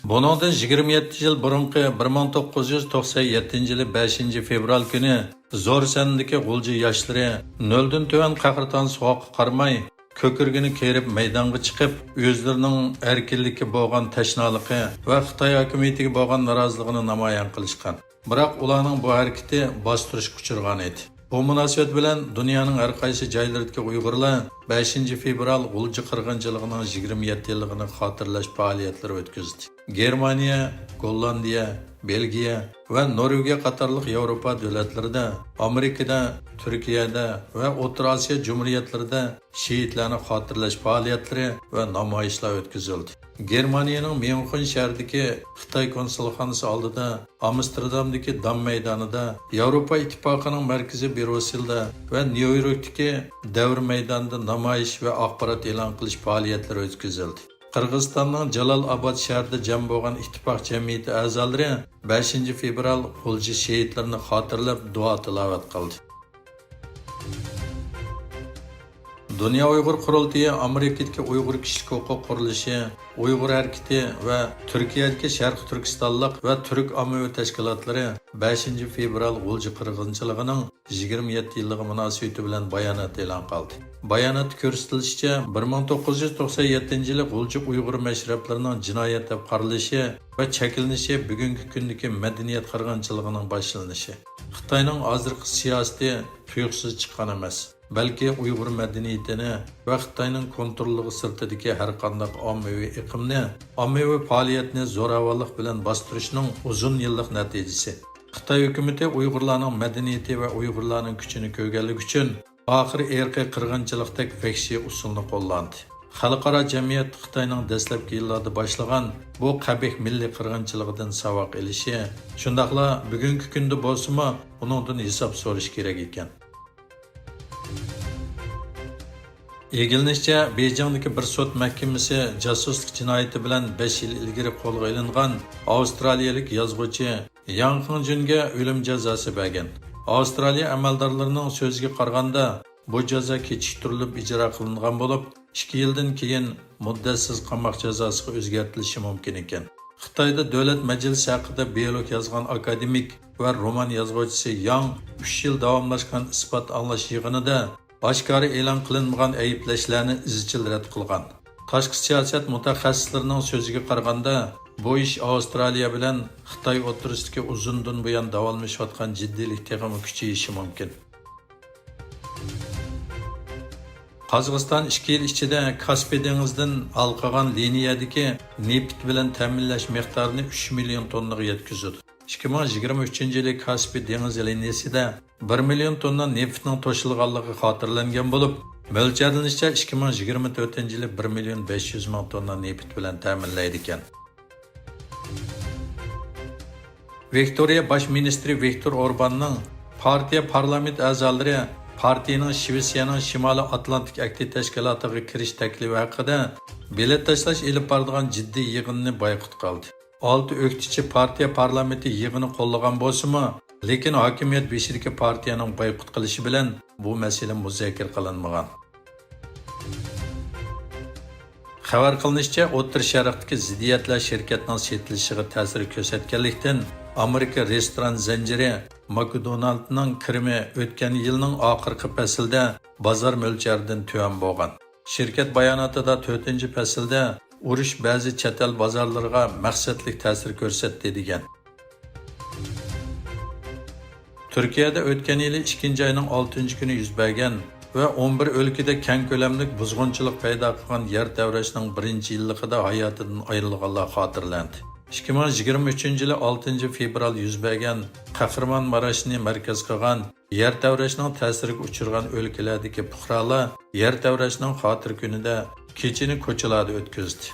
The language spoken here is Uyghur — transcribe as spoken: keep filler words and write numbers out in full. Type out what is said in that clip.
بۇنىڭدىن يىگىرمە يەتتە يىل بۇرۇنقى بىر مىڭ توققۇز يۈز توقسەن يەتتىنچى يىلى بەشىنچى فېۋرال كۈنى زور ساندىكى غۇلجا ياشلىرى نۆلدىن تۆۋەن قەھرىتان سوغۇققا قارىماي، كۆكرىكىنى كېرىپ مەيدانغا چىقىپ، ئۆزلىرىنىڭ ئەركىنلىككە بولغان تەشنالىقى ۋە خىتاي ھاكىمىيىتىگە بولغان نارازىلىقىنى نامايان قىلىشقان. بىراق ئۇلارنىڭ بۇ ھەرىكىتى باستۇرۇشقا ئۇچرىغان ئىدى. بۇ مۇناسىۋەت بىلەن دۇنيانىڭ ھەر قايسى جايلىرىدىكى ئۇيغۇرلار بەشىنچى فېۋرال غۇلجا قىرغىنچىلىقىنىڭ يىگىرمە يەتتە يىللىقىنى خاتىرىلەش پائالىيەتلىرى ئۆتكۈزدى. گېرمانىيە، گوللاندىيە، بېلگىيە ۋە نورۋېگىيە قاتارلىق ياۋروپا دۆلەتلىرىدە، ئامېرىكىدا، تۈركىيەدە ۋە ئوتتۇرا ئاسىيا جۇمھۇرىيەتلىرىدە شېھىتلەرنى خاتىرىلەش پائالىيەتلىرى ۋە نامايىشلار ئۆتكۈزۈلدى. گېرمانىيەنىڭ ميۇنخېن شەھىرىدىكى خىتاي كونسۇلخانىسى ئالدىدا، ئامستېردامدىكى دام مەيدانىدا، ياۋروپا ئىتتىپاقىنىڭ مەركىزىي بيۇروسىدا ۋە نيۇ يوركتىكى دەۋر مەيدانىدا نامايىش ۋە ئاخبارات ئېلان قىلىش پائالىيەتلىرى ئۆتكۈزۈلدى. قىرغىزىستاننىڭ جالال ئاباد شەھىرىدە جەم بولغان ئىتتىپاق جەمئىيىتى ئەزالىرى بەشىنچى فېۋرال غۇلجا شېھىتلىرىنى خاتىرىلەپ دۇئا تىلاۋەت قىلدى. دۇنيا ئۇيغۇر قۇرۇلتىيى ئامېرىكىدىكى ئۇيغۇر كىشىلىك ھوقۇق قۇرۇلۇشى، ئۇيغۇر ھەرىكىتى ۋە تۈركىيەدىكى شەرقىي تۈركىستانلىق ۋە تۈرك ئاممىۋى تەشكىلاتلىرى بەشىنچى فېۋرال غۇلجا قىرغىنچىلىقىنىڭ يىگىرمە يەتتە يىللىقى مۇناسىۋىتى بىلەن بايانات ئېلان قىلدى. باياناتتا كۆرسىتىلىشىچە، بىر مىڭ توققۇز يۈز توقسان يەتتىنچى يىلى غۇلجا ئۇيغۇر مەشرەپلىرىنىڭ جىنايەت دەپ قارىلىشى ۋە چەكلىنىشى بۈگۈنكى كۈندىكى مەدەنىيەت قىرغىنچىلىقىنىڭ باشلىنىشى. خىتاينىڭ ھازىرقى سىياسىتى تۇيۇقسىز چىققان ئەمەس، بەلكى ئۇيغۇر مەدەنىيىتىنى ۋە خىتاينىڭ كونتروللۇقى سىرتىدىكى ھەرقانداق ئاممىۋى ئېقىمنى، ئاممىۋى پائالىيەتنى زوراۋانلىق بىلەن باستۇرۇشنىڭ ئۇزۇن يىللىق نەتىجىسى. خىتاي ھۆكۈمىتى ئۇيغۇرلارنىڭ مەدەنىيىتى ۋە ئۇيغۇرلارنىڭ كۈچىنى كۆرگەنلىكى ئۈچۈن، ئاخىرى ئىرقىي قىرغىنچىلىقتەك ۋەھشىي ئۇسۇلنى قوللاندى. خەلقئارا جەمئىيەت خىتاينىڭ دەسلەپكى يىللاردا باشلىغان بۇ قەبىھ مىللىي قىرغىنچىلىقىدىن ساۋاق ئېلىشى، شۇنداقلا بۈگۈنكى كۈندە بولسىمۇ ئۇنىڭدىن ھېساب سورىشى كېرەك ئىكەن. ئىگىلىنىشىچە، بېيجىڭدىكى بىر سوت مەھكىمىسى جاسۇسلۇق جىنايىتى بىلەن بەش يىل ئىلگىرى قولغا ئېلىنغان ئاۋسترالىيەلىك يازغۇچى ياڭ خېڭجۈنگە ئۆلۈم جازاسى بەرگەن. ئاۋسترالىيە ئەمەلدارلىرىنىڭ سۆزىگە قارىغاندا، بۇ جازا كېچىكتۈرۈلۈپ ئىجرا قىلىنغان بولۇپ، ئىككى يىلدىن كېيىن مۇددەتسىز قاماق جازاسىغا ئۆزگەرتىلىشى مۇمكىن ئىكەن. خىتايدا دۆلەت مەجلىسى ھەققىدە بىيولوگ يازغان ئاكادېمىك ۋە رومان يازغۇچىسى ياڭ ئۈچ يىل داۋاملاشقان ئىسپات ئاڭلاش يىغىنىدا ئاشكارا ئېلان قىلىنمىغان ئەيىبلەشلەرنى ئىزچىل رەت قىلغان. تاشقى سىياسەت مۇتەخەسسىسلىرىنىڭ سۆزىگە قارىغاندا، بۇ ئىش ئاۋسترالىيە بىلەن خىتاي ئوتتۇرىسىدىكى ئۇزۇندىن بۇيان داۋاملىشىۋاتقان جىددىيلىك تېخىمۇ كۈچىيىشى مۇمكىن. قازاقىستان ئىككى يىل ئىچىدە كاسپىي دېڭىزىدىن ھالقىغان لىنىيەدىكى نېفىت بىلەن تەمىنلەش مىقدارىنى ئۈچ مىليون توننىغا يەتكۈزىدۇ. ئىككى مىڭ يىگىرمە ئۈچىنچى يىلى كاسپىي دېڭىزى لىنىيىسىدە بىر مىليون توننا نېفىتنىڭ توشۇلغانلىقى خاتىرىلەنگەن بولۇپ، مۆلچەرلىنىشىچە، ئىككى مىڭ يىگىرمە تۆتىنچى يىلى بىر مىليون بەش يۈز مىڭ توننا نېفىت بىلەن تەمىنلەيدىكەن. ۋىكتورىيە باش مىنىستىرى ۋىكتور ئورباننىڭ پارتىيە پارلامېنت ئەزالىرى پارتىيىنىڭ شىۋېتسىيەنىڭ شىمالىي ئاتلانتىك ئەھدى تەشكىلاتىغا كىرىش تەكلىپى ھەققىدە بېلەت تاشلاش ئېلىپ بارىدىغان جىددىي يىغىنىنى بايقۇت قىلدى. ئالتە ئۆكتىچى پارتىيە پارلامېنتى يىغىنى قوللىغان بولسىمۇ، لېكىن ھاكىمىيەت بېشىدىكى پارتىيەنىڭ بايقۇت قىلىشى بىلەن بۇ مەسىلە مۇزاكىرە قىلىنمىغان. خەۋەر قىلىنىشىچە، ئوتتۇرا شەرقتىكى زىددىيەتلەر شىركەتنىڭ سېتىلىشىغا تەسىر كۆرسەتكەنلىكتىن، ئامېرىكا رېستوران زەنجىرى ماكدونالدنىڭ كىرىمى ئۆتكەن يىلنىڭ ئاخىرقى پەسلىدە بازار مۆلچەردىن تۆۋەن بولغان. شىركەت باياناتىدا تۆتىنچى پەسىلدە ئۇرۇش بەزى چەت ئەل بازارلىرىغا مەقسەتلىك تەسىر كۆرسەتتى، دېگەن. تۈركىيەدە ئۆتكەن يىلى ئىككىنچى ئاينىڭ ئالتىنچى كۈنى يۈز بەرگەن ۋە ئون بىر ئۆلكىدە كەڭ كۆلەملىك بۇزغۇنچىلىق پەيدا قىلغان يەر تەۋرەشنىڭ بىرىنچى يىللىقىدا ھاياتىدىن ئايرىلغانلار خاتىرىلەندى. ئىككى مىڭ يىگىرمە ئۈچىنچى يىلى ئالتىنچى فېۋرال يۈز بەرگەن قەھرىمانماراشنى مەركەز قىلغان يەر تەۋرەشنىڭ تەسىرىگە ئۇچرىغان ئۆلكىلەردىكى پۇقرالار يەر تەۋرەشنىڭ خاتىرە كۈنىدە كېچىنى كوچىلاردا ئۆتكۈزدى.